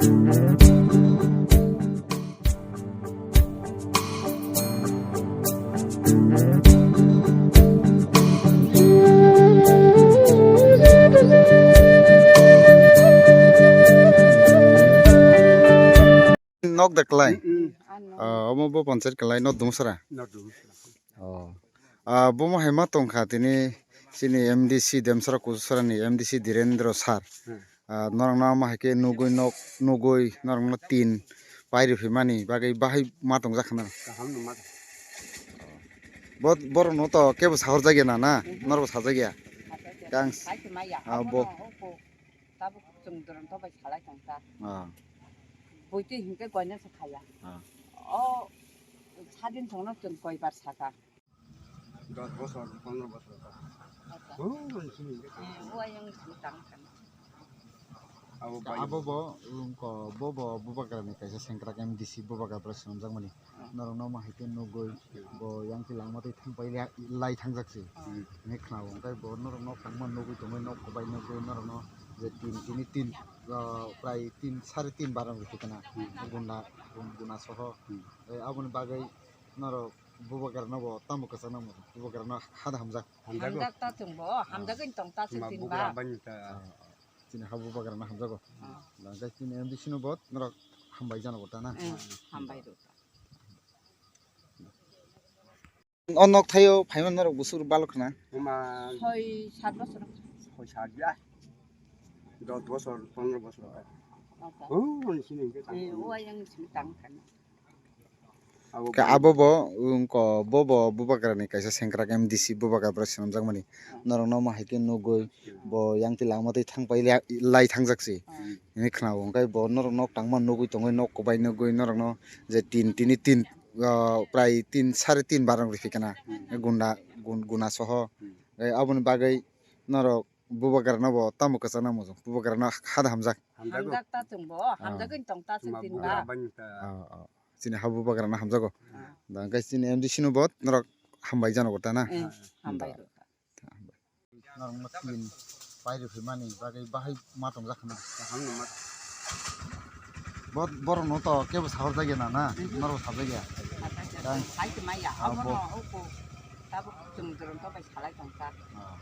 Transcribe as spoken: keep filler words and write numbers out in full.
Nok da klai? Mm, mm. Ah, omo bo panchayat klai, no Dumsara? No Dumsara. Oh. Ah, bo mo hai ma tongkha tini chini M D C Demsara Kuchusara ni M D C Direndra sir. Hmm. Ah, norok no ma hai khe nugui nok, nugui norok no tin pai rw phi mani bagwi bahai ma tong jak khna. Kaham no ma. Bo, borok no to kebo sahor jak ya na, na? Mhm. Norok bo sajak ya? Sajak ya. Kang s-, hai se ma ya. Ah, abo bo. No, obo. Tabuk chwng Duronto bai salai tong ta. Ah. Buitwi hinkhe goina se khaya. Ah. O sadin thongno chwng koibar saka. Dos bosor, pondro bosor ka. Acha. Oh, ang sini hinkhe. Eh, o ayang sini tang kan. Abo bai. Abo bo, um, ko, bo, bo, Bubagra ni kaisa sengkrak M D C Bubagra bwrwi swnamjak mani. Norok no ma hai khe nugui bo yang ti langma twi thang pai lai thang jak se. Hmm. Hwnwi khna o, hwnkhe bo norok nok tangma nugui tongwi nok kwbai nugui norok no je tin tini tin, ah, prai tin sare tin bar rok rw phi khna. Hmm. Guna, gun-, guna soho. Hmm. Eh, aboni bagwi norok Bubagra no bo tamo kwchang nang Bubagra no hada hamjak. Hamjago. Hamjak ta chwng bo, hamjagwi tong ta chwng tin ba. Bubagra bani ta. Ah, ah. Chini ha Bubagra no hamjago. Ah. Hwnkhe chini M D C no bo norok hambai jano bo ta na. Eh, hambai rw ta. O nok thaio phaima norok busur balok khna. Uma. Soi sat bosor. Soi sat ya. Dos bosor, pondro bosor. Acha. Oh, ang sini hinkhe tang. Eh, o ayang sini tang kan. Abo khe bai. Abo bo, um, ko, bo, bo Bubagra ni kaisa sengkrak M D C Bubagra bwrwi swnamjak mani. Hmm. Norok no ma hai khe nugui, hmm, bo yang ti langma twi thang pai lai, lai thang jak se. Hmm. Hwnwi khna o, hwnkhe bo norok nok tangma nugui tongwi nok kwbai nugui norok no je tin tini tin, ah, prai tin sare tin bar rok rw phi khna. Hmm. Gunda, gun-, guna soho. Hmm. Eh, aboni bagwi norok Bubagra no bo tamo kwchang nang mujung. Bubagra no hada hamjak. Hamjago. Hamjak ta chwng bo, ah, hamjagwi tong ta chwng tin ba. Bubagra bani ta. Ah, ah. Chini ha Bubagra no hamjago. Ah. Da hwnkhe chini M D C no bo norok hambai jano bo ta na. Eh, hambai rw ta. Norok no tin pai rw phi mani bagwi bahai ma tong jak khna. Kaham no ma. Bo, borok no to kebo sahor jak ya na, na? Mhm. Norok sajak ya. Sajak ya. Hai se ma ya. Ah, abo bo. No, oko. Tabuk chwng Duronto bai salai tong ta. Ah.